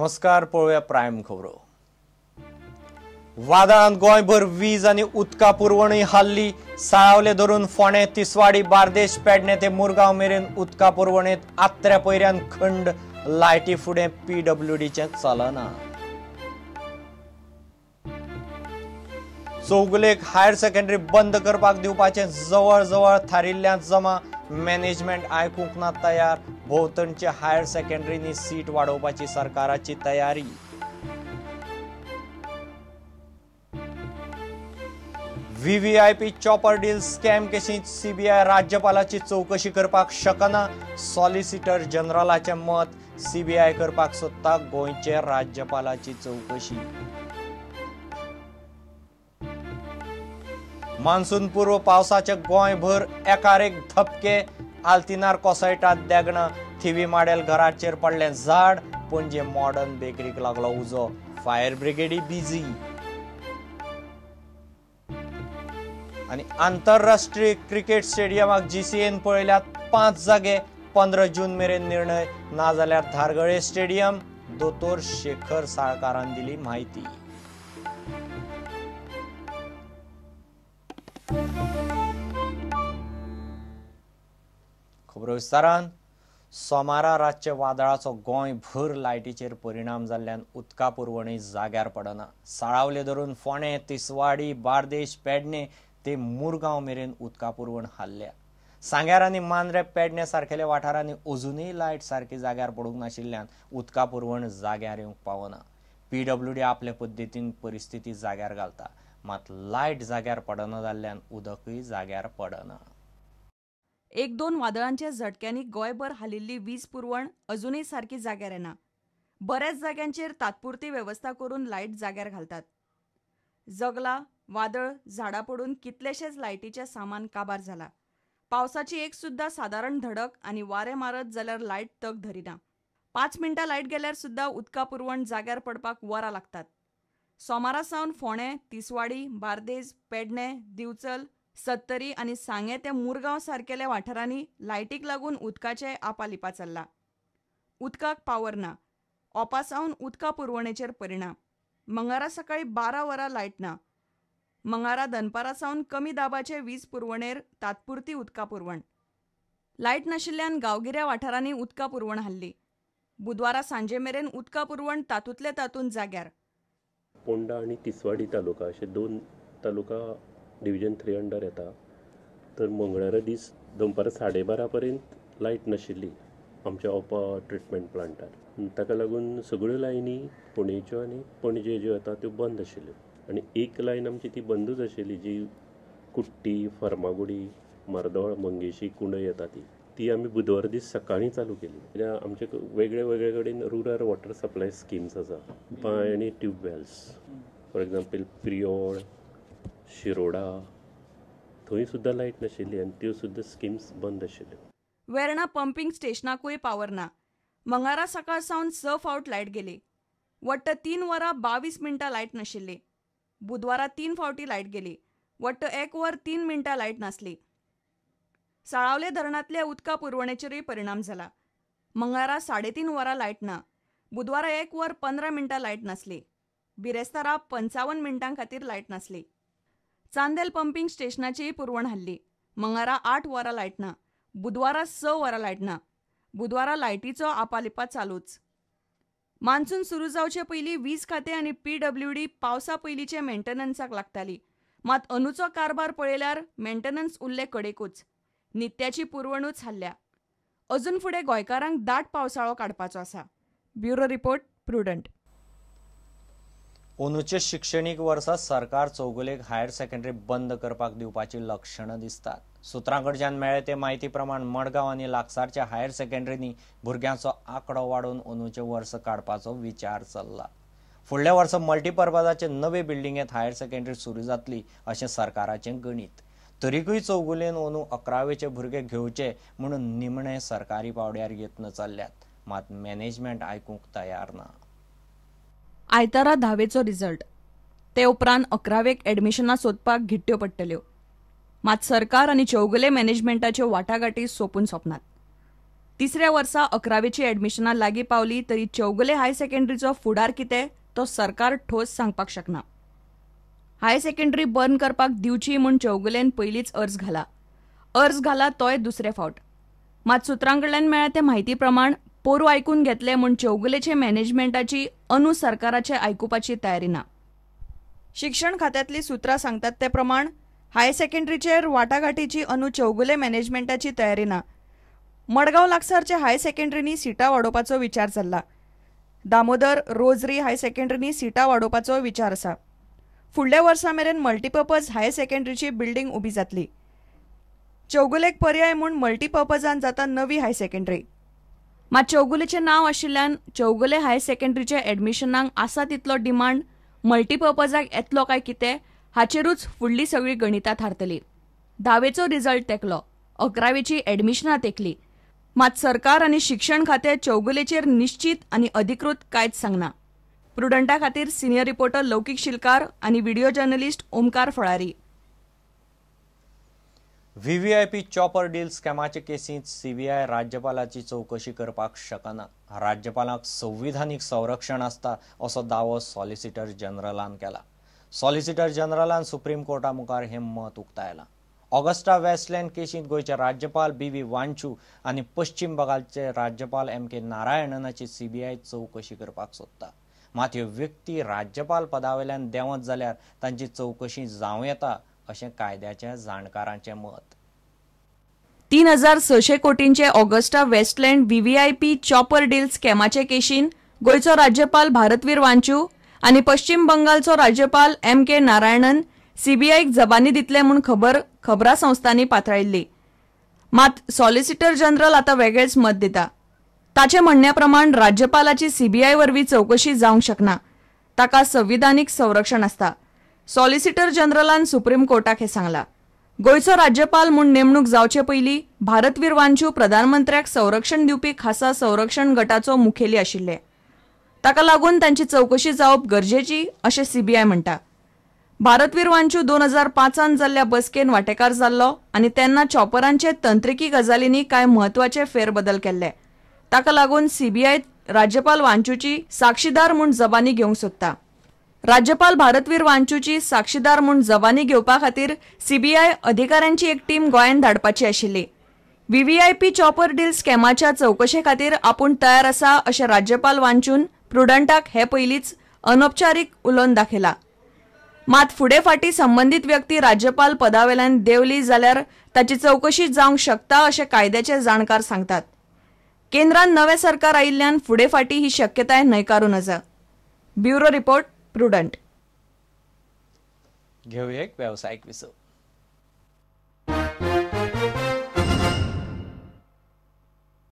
नमस्कार, पळोवया प्रायम खबरो. वादळान गोंयभर वीज आनी उदका पुरवणूय हाल्ली. साळावले धरून फोंडें, तिसवाडी, बार्देश, पेडणे ते मुरगांव मेरेन उदका पुरवणेंत आत्र्या पयऱ्यान खंड. लायटी फुडें पीडब्ल्यूडीचें चलना. चौगुलेक हायर सेकंडरी बंद करपाक दिवपाचें जवळ जवळ थारिल्ल्यान जमा. मॅनेजमेंट आयकूंक ना तयार. भोंवतणच्या हायर सेकंडरींनी सीट वाडोवपाची सरकाराची तयारी. व्हीव्हीआयपी चॉपर डील स्कॅम केशींत सीबीआय राज्यपालाची चवकशी करपाक शकना. सॉलिसिटर जनरलाचें मत. सीबीआय करपाक सोदता गोंयचे राज्यपालाची चवकशी. मान्सून पूर्व पावसाचे गोंयभर एकार एक धपके. आल्तिनार कोसळटात देगणां. थिवी माडेल घराचेर पडलें झाड. पणजे मॉडर्न बेकरीक लागलो उजो. फायर ब्रिगेडी बिझी. आनी आंतरराष्ट्रीय क्रिकेट स्टेडियमाक जीसीएन पळयल्यात 5 जागे. 15 जून मेरेन निर्णय, नाजाल्यार धारगळे स्टेडियम. दोतोर शेखर साळकारान दिली म्हायती. खबरो विस्तारान. सोमारा रातचे वादळाचो गोंयभर लायटीचेर परिणाम जाल्ल्यान उदका पुरवणी जाग्यार पडना. साळावले धरून फोंडें, तिसवाडी, बार्देश, पेडणे ते मुरगांव मेरेन उदका पुरवण हाल्ल्या. सांग्यार आनी मांद्रे, पेडणे सारकेल्या वाठारांनी अजुनूय लायट सारकी जाग्यार पडूंक नाशिल्ल्यान उदका पुरवण जाग्यार येवंक पावना. पीडब्ल्यूडी आपले पद्दतीन परिस्थिती जाग्यार घालता, मात लायट जाग्यार पडना जाल्ल्यान उदकूय जाग्यार पडना. एक दोन वादळांच्या झटक्यांनी गोंयभर हालिल्ली वीज पुरवण अजूनय सारकी जाग्यार येना. बऱ्याच जाग्यांचेर तात्पुरती वेवस्था करून लायट जाग्यार घालतात. जगला वादळ झाडां पडून कितलेशेच लायटीचें सामान काबार जाला. पावसाची एक सुद्दां सादारण धडक आनी वारें मारत जाल्यार लायट तग धरिना. 5 मिनटां लायट गेल्यार सुद्दां उदका पुरवण जाग्यार पडपाक वरां लागतात. सोमारा सावन फोंडें, तिसवाडी, बार्देज, पेडणे, दिवचल, सत्तरी आनी सांगें ते मुरगांव सारकेल्या वाठारांनी लायटीक लागून उदकाचें आपालिपा चल्ला. उदकाक पावर ना. ओपा सावन उदका पुरवणेचेर परिणाम. मंगळारा सकाळी 12 वरां लायट ना. मंगळारा दनपारा सावन कमी दाबाचे वीज पुरवणेर तात्पुरती उदका पुरवण. लायट नाशिल्ल्यान गांवगिऱ्या वाठारांनी उदका पुरवण हाल्ली. बुधवारा सांजे मेरेन उदका पुरवण तातूंतले तातूंत जाग्यार. पोंडा आनी तिसवाडी तालुका अशे 2 तालुका डिविजन 3 अंडर येता. तर मंगळारा दीस दनपारां 12:30 पर्यंत लायट नाशिल्ली आमच्या ओपा ट्रिटमेंट प्लांटार. ताका लागून सगळ्यो लायनी फोंडेच्यो आनी पणजे ज्यो येता त्यो बंद आशिल्ल्यो आनी एक लायन आमची ती बंदूच आशिल्ली, जी कुट्टी, फर्मागुडी, मार्दोळ, मंगेशी, कुंडय येता ती आमी बुधवार दीस सकाळीं चालू केली. कित्याक आमचे वेगळे वेगळे कडेन रुरल वॉटर सप्लाय स्किम्स आसा, बांय आनी tube wells. For example Priol, Shiroda, थंय सुद्दां लायट नाशिल्ली आनी त्यो सुद्दां स्किम्स बंद आशिल्ल्यो. वेर्णा पंपींग स्टेशनाकूय पावर ना. मंगळारा सकाळ सावन 6 फावट लायट गेली. वट्ट 3 वरां 22 मिनटां लायट नाशिल्ली. बुधवारा 3 फावटी लायट गेली. वट्ट 1 वर 3 मिनटां लायट नासली. साळावले धरणांतल्या उदका पुरवणेचेरूय परिणाम जाला. मंगळारा 3.5 वरां लायट ना. बुधवारा 1 वर 15 मिनटां लायट नासली. बिरेस्तारा 55 मिनटां खातीर लायट नासली. चांदेल पंपींग स्टेशनाचीय पुरवण हाल्ली. मंगळारा 8 वरां लायट ना. बुधवारा 6 वरां लायट ना. बुधवारा लायटीचो आपालिपा चालूच. मान्सून सुरू जावचे पयलीं वीज खातें आनी पीडब्ल्यूडी पावसा पयलींचे मेंटेनन्साक लागताली. मात अंदूचो कारभार पळयल्यार मेंटेनन्स उरले कडेकूच. नित्याची पुरवणूच हाल्ल्या. अजून फुडें गोंयकारांक दाट पावसाळो काडपाचो आसा. Bureau report, Prudent. अंदूचे शिक्षणीक वर्सा सरकार चौगुलेक हायर सेकंडरी बंद करपाक दिवपाची लक्षणां दिसतात. सुत्रां कडच्यान मेळ्ळे ते म्हायती प्रमाण मडगांव आनी लागसारच्या हायर सेकंडरींनी भुरग्यांचो आंकडो वाडोवन अंदूचें वर्स काडपाचो विचार चल्ला. फुडल्या वर्सा मल्टीपर्पजाचे नवे बिल्डिंगेंत हायर सेकंडरी सुरू जातली अशें सरकाराचें गणीत. तरीकूय चौगुलेन अंदू 11वेचे भुरगे घेवचे म्हणून निमणे सरकारी पावड्यार यत्न चल्ल्यात, मात मॅनेजमेंट आयकूंक तयार ना. आयतारा 10वेचो रिजल्ट, ते उपरांत 11वेक एडमिशनां सोदपाक घिट्ट्यो पडटल्यो. मात सरकार आनी चौगुले मॅनेजमेंटाच्यो वाटाघाटी सोंपून सोंपनात. तिसऱ्या वर्सा 11वेची ॲडमिशनां लागीं पावली तरी चौगुले हायर सेकंडरीचो फुडार कितें तो सरकार ठोस सांगपाक शकना. हायर सेकंडरी बंद करपाक दिवची म्हूण चौगुलेन पयलींच अर्ज घाला. अर्ज घाला तोय दुसरे फावट. मात सुत्रां कडल्यान मेळ्ळ्या ते म्हायती प्रमाण पोरू आयकून घेतले म्हूण चौगुलेचे मॅनेजमेंटाची अंदू सरकाराचे आयकुपाची तयारी ना. शिक्षण खात्यांतली सुत्रां सांगतात ते प्रमाण हायर सेकंडरीचेर वाटाघाटीची अंदू चौगुले मॅनेजमेंटाची तयारी ना. मडगांव लागसारच्या हायर सेकंडरींनी सिटां वाडोवपाचो विचार चल्ला. दामोदर रोजरी हायर सेकंडरींनी सिटां वाडोवपाचो विचार आसा. फुडल्या वर्सा मेरेन मल्टीपर्पज हायर सेकंडरीची बिल्डींग उबी जातली. चौगुलेक पर्याय म्हूण मल्टीपर्पजान जाता नवी हायर सेकंडरी. मात चौगुलेचें नांव आशिल्ल्यान चौगुले हायर सेकंडरीच्या ॲडमिशनाक आसा तितलो डिमांड मल्टीपर्पजाक येतलो काय कितें हाचेरूच फुडली सगळी गणितां थारतली. 10वेचो रिजल्ट तेंकलो, 11वेची ॲडमिशनां तेंकली, मात सरकार आनी शिक्षण खातें चौगुलेचेर निश्चीत आनी अधिकृत कांयच सांगना. प्रुडंटा खातीर सिनियर रिपोर्टर लौकीक शिलकार आनी video journalist Omkar Phalari. VVIP chopper deal स्कॅमाचे केसींत सीबीआय राज्यपालाची चवकशी करपाक शकना. राज्यपालाक संविधानीक संरक्षण आसता असो दावो सॉलिसिटर जनरलान केला. सॉलिसिटर जनरलान सुप्रीम कोर्टा मुखार हें मत उक्तायलां. ऑगस्टा वेस्टलँड केसींत गोंयचे राज्यपाल बी.व्ही. वांचू आनी पश्चिम बंगालचे राज्यपाल एम.के. नारायणनाची सीबीआय चवकशी करपाक सोदता. मात ह्यो व्यक्ती राज्यपाल पदावेल्यान देंवत जाल्यार तांची चवकशी जावं येता अशें कायद्याच्या जाणकारांचें मत. 3600 कोटींचे Agusta Westland VVIP chopper deal स्कॅमाचे केशीन गोंयचो राज्यपाल भारतवीर वांचू आनी पश्चिम बंगालचो राज्यपाल एम.के. नारायणन सीबीआयक जबानी दितले म्हूण खबर खबरां संस्थांनी पातळायिल्ली. मात सॉलिसिटर जनरल आतां वेगळेंच मत दिता. ताचे म्हणण्या प्रमाण राज्यपालाची सीबीआय वरवीं चवकशी जावंक शकना. ताका संविधानीक संरक्षण आसता. सॉलिसिटर जनरलान सुप्रीम कोर्टाक हें सांगलां. गोंयचो राज्यपाल म्हूण नेमणूक जावचे पयलीं भारतवीर वांचू प्रधानमंत्र्याक संरक्षण दिवपी खासा संरक्षण गटाचो मुखेली आशिल्ले. ताका लागून तांची चवकशी जावप गरजेची अशें सीबीआय म्हणटा. भारतवीर वांचू 2005 जाल्ल्या बसकेन वांटेकार जाल्लो आनी तेन्ना चॉपरांचे तंत्रिकी गजालींनी कांय म्हत्वाचे फेरबदल केल्ले. ताका लागून सीबीआय राज्यपाल वांचूची साक्षीदार म्हूण जबानी घेवंक सोदता. राज्यपाल भारतवीर वांचूची साक्षीदार म्हूण जबानी घेवपा खातीर सीबीआय अधिकाऱ्यांची एक टीम गोंयांत धाडपाची आशिल्ली. व्हीव्हीआयपी चॉपर डील स्कॅमाच्या चवकशे खातीर आपूण तयार आसा अशें राज्यपाल वांचून प्रुडंटाक हे पयलींच अनौपचारीक उलोवन दाखयला. मात फुडें फाटीं संबंदीत व्यक्ती राज्यपाल पदावेल्यान देंवली जाल्यार ताची चवकशी जावंक शकता अशें कायद्याचे जाणकार सांगतात. केंद्रान नवें सरकार आयिल्ल्यान फुडें फाटीं ही शक्यताय न्हयकारूं नजं. Bureau report, Prudent. घेवया एक वेवसायीक विसव.